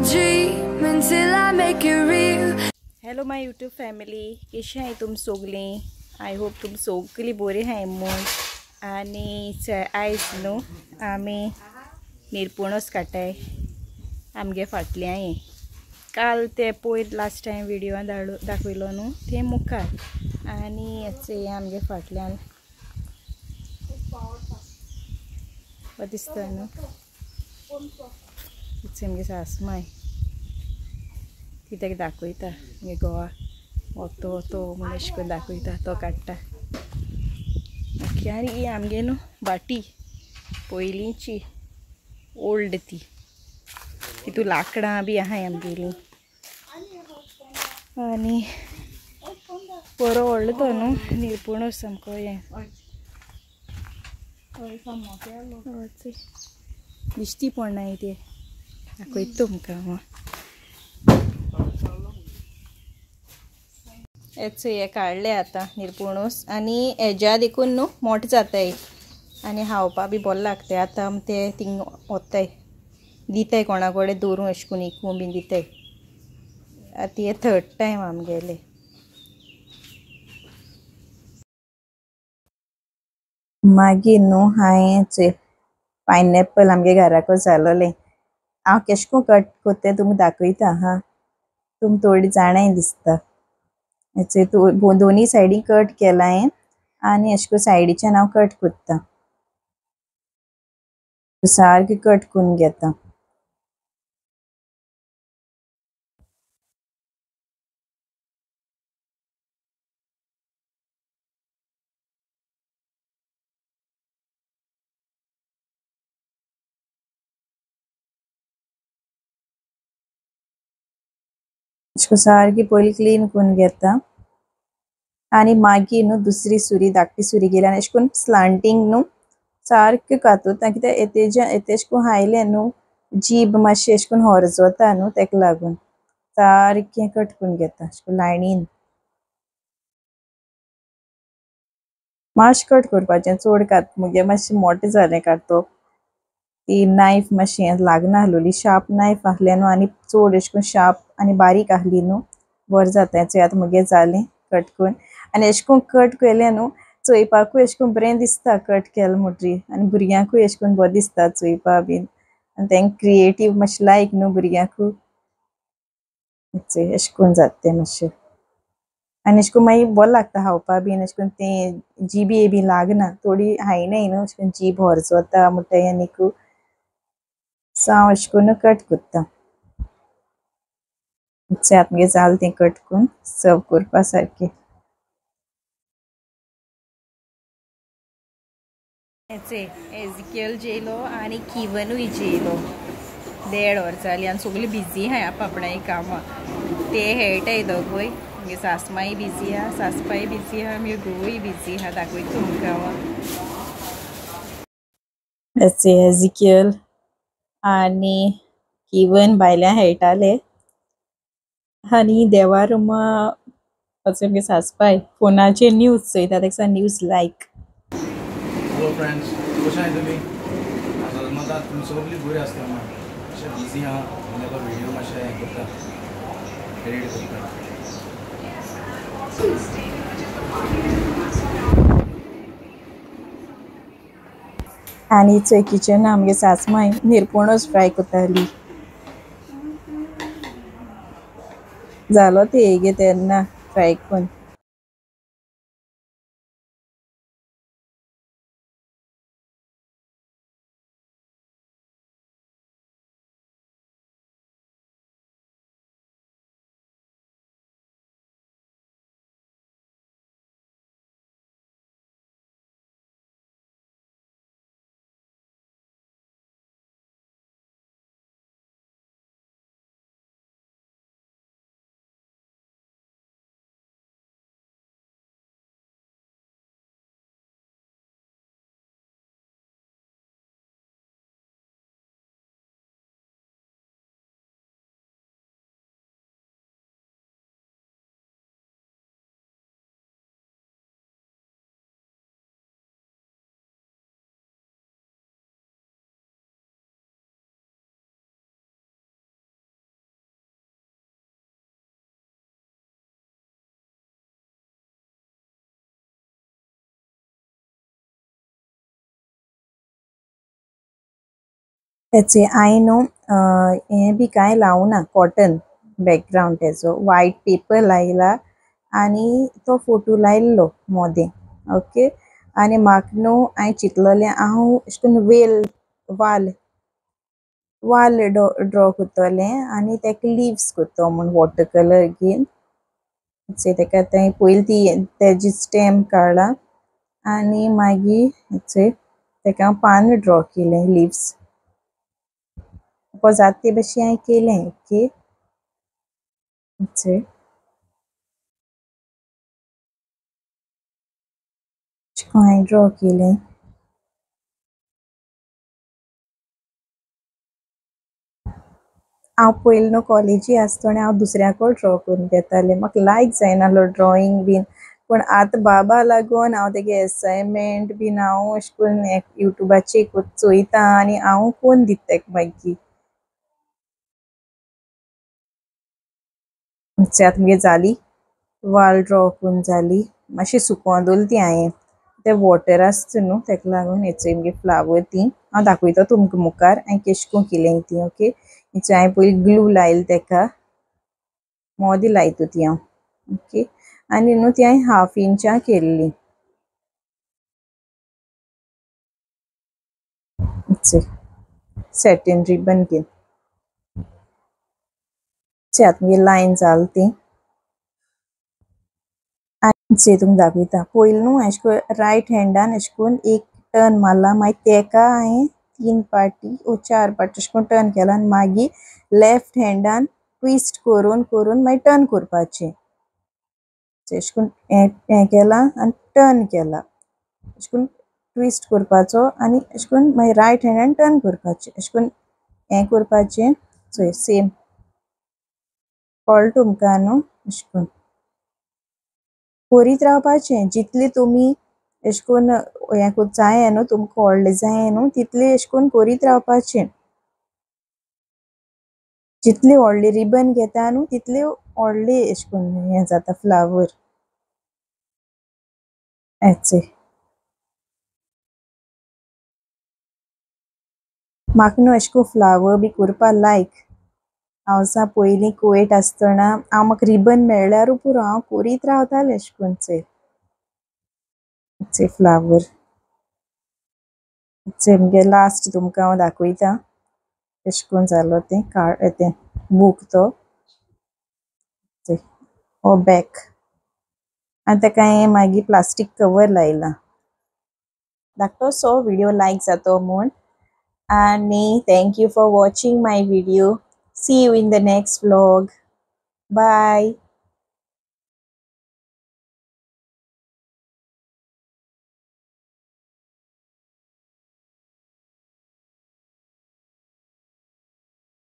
I'll dream until I make it real. Hello my YouTube family, कशी आहे तुम सगळी? I hope तुम सगळी बरी आहाय म्हूण. आनी आयज न्हू आमी निरपणस काडटाय आमगे फाटल्यान हें. काल ते पयर लास्ट टायम व्हिडियोन दाखयलो न्हू ते मुखार. आनी हें आमगे फाटल्यान दिसता न्हू, आमगे सासमाय ती ताका दाखयता आमगे गोवा तो तो म्हूण अशें करून दाखयता, तो काडटा. ओके, आनी ही आमगे न्हू भाटी पयलींची ओल्ड ती, तितू लांकडां बी आहाय आमगेलीं. आनी बरो व्हडलो तो न्हू निरपणस सामको हें दिश्टी पडनाय ते दाखयता तुमकां हांव. हेच हे काडले आतां निरपणस. आनी हेज्या देखून न्हू मोठे जाताय आनी खावपा बी बरें लागता. आतां आमी ते थिंग वताय दिताय कोणा कडेन दवरूं अशें करून इकूं बीन दिताय. आतां हे थर्ड टायम आमगेले. मागीर न्हू हांवें पायनएप्पल आमगे घराकच जालोलें. हांव केशें करून कट कोत्ता तें तुमकां दाखयता हा, तुमकां थोडी जाणाय दिसता. दोनी सायडी कट केला हांवें आनी अशें करून सायडीच्यान हांव कट कोत्ता, सारकें कट करून घेता. अशें करून सारकी पयलीं क्लीन करून घेता. आनी मागीर न्हू दुसरी सुरी, धाकटी सुरी घेयली आनी अशें करून स्लांटींग न्हू सारकें कातरता. कित्याक येतेश करून हायलें न्हू जीब मातशें अशें करून होरजता न्हू, तेका लागून सारकें कट करून घेता अशें करून लायनीन. मातशें कट करपाचें, चड कात मुगे मातशें मोटें जालें कातप. ती नायफ मातशें लागना आसलोली, शार्प नायफ आसलें न्हू आनी चड अशें करून शार्प आनी बारीक आसली न्हू बरें जाता. चोय आतां मुगे जालें कट करून. आनी अशें करून कट केलें न्हू चोयपाकूय अशें करून बरें दिसता कट केलें म्हणटरी. आनी भुरग्यांकूय अशें करून बरें दिसता चोयपा बीन. आनी तेंकां क्रिएटीव मातशें लायक न्हू भुरग्यांकूय. चोय अशें करून जाता तें मातशें. आनी अशें करून मागीर बरें लागता खावपा बीन. अशें करून तें जिबे बी लागना, थोडी हायनाय न्हू अशें करून जीब होरजता म्हणटाय आनीक. सो हांव अशें करून कट कोत्ता. आतां मुगे जालें तें कट करून सर्व करपा सारकें. एजिकेल जेयलो आनी किवनूय जेयलो. 1.5 वर जाली आनी सगळीं बिजी आहाय आपणाय कामां. ते खेळटाय दोगूय, आमगे सासमाय बिजी आहा, सासपाय बिजी आहा, आमगे घोवूय बिजी आहा. दाखयता तुमकां हांव. एजिकेल आनी किवन भायल्यान खेळटाले. आनी देवा रुमा आमगे सासपाय फोनाचेर न्यूज चोयता, तेका न्यूज लायक. हॅलो फ्रेंड्स, कशें आहाय तुमी? आतां तुमी सगळीं बरी आसता. मातशें बिजी आहा, म्हणल्यार व्हिडियो मातशें हें करता, एडिट करता. आनी चोय किचन आमगे सासमाय निरपणस फ्राय करताली. जालो ते गे तेन्ना फ्राय करून. तेचे हांवें न्हू हें बी कांय लावना, कॉटन बॅकग्रावंड तेजो वायट पेपर लायला आनी तो फोटो लायल्लो मोदें. ओके, आनी म्हाका न्हू हांवें चिंतलेलें हांव अशें करून वेल वाल वाल ड्रॉ करतलें आनी तेका लिव्स करता म्हूण वॉटर कलर घेवन. तेका तें पयलीं ती तेजी स्टेम काडला आनी मागीर तेका हांव पान ड्रॉ केलें लिव्स. म्हाका जाता ते भशेन हांवें केलें. ओके, अशें हांवें ड्रॉ केलें. हांव पयलीं न्हू कॉलेजी आसतना हांव दुसऱ्याको ड्रॉ करून घेतालें, म्हाका लायक जायनासलो ड्रॉइंग बीन. पूण आतां बाबा लागून हांव तेगे एसायनमेंट बीन हांव अशें करून युट्यूबाचेर चोयता आनी हांव कोन्न दिता तेका मागीर. आतां मुगे जाली वाल ड्रॉ करून जाली, मातशी सुकोवन दवरली ती हांवें, ते वॉटर आसता न्हू तेका लागून. हेचो मुगे फ्लावर ती हांव दाखयता तुमकां मुखार हांवें केशें करून केलें ती. ओके, हेचो हांवें पयलीं ग्लू लायले तेका, मोदें लायता ती हांव. ओके, आनी न्हू ती हांवें हाफ इंचां केल्ली. सॅटीन रिबन घेवन आतां मुगे लायन जाल ती. आनी तुमकां दाखयता पयलीं न्हू अशें करून रायट हँडान अशें करून एक टर्न मारला, मागीर तेका हांवें 3 पार्टी ओ 4 पार्टी अशें करून टर्न केला आनी मागीर लेफ्ट हँडान ट्विस्ट करून करून मागीर टर्न करपाचें. अशें करून हें केलां आनी टर्न केला, अशें करून ट्विस्ट करपाचो आनी अशें करून मागीर रायट हँडान टर्न करपाचें, अशें करून हें करपाचें. चोय सेम कळटा तुमकां न्हू, अशें करून करीत रावपाचें. जितलें तुमी अशें करून हें जाय न्हू तुमकां व्हडलें जाय न्हू तितलें अशें करून करीत रावपाचें. जितली व्हडली रिबन घेता न्हू तितली व्हडली अशें करून हें जाता फ्लावर. हेचें म्हाका न्हू अशें करून फ्लावर बी करपा लायक. हांव सा पयलीं कुवेट आसतना हांव म्हाका रिबन मेळ्ळ्यारू पुरो हांव करीत रावतालें अशें करून. चोय फ्लावर मुगे लास्ट तुमकां हांव दाखयता कशें करून जालो तें तें बूक तो हो बॅक. आनी तेका हांवें मागीर प्लास्टीक कवर लायला. धाकटो सो व्हिडियो लायक जातो म्हूण. आनी thank you for watching my video. See you in the next vlog. Bye.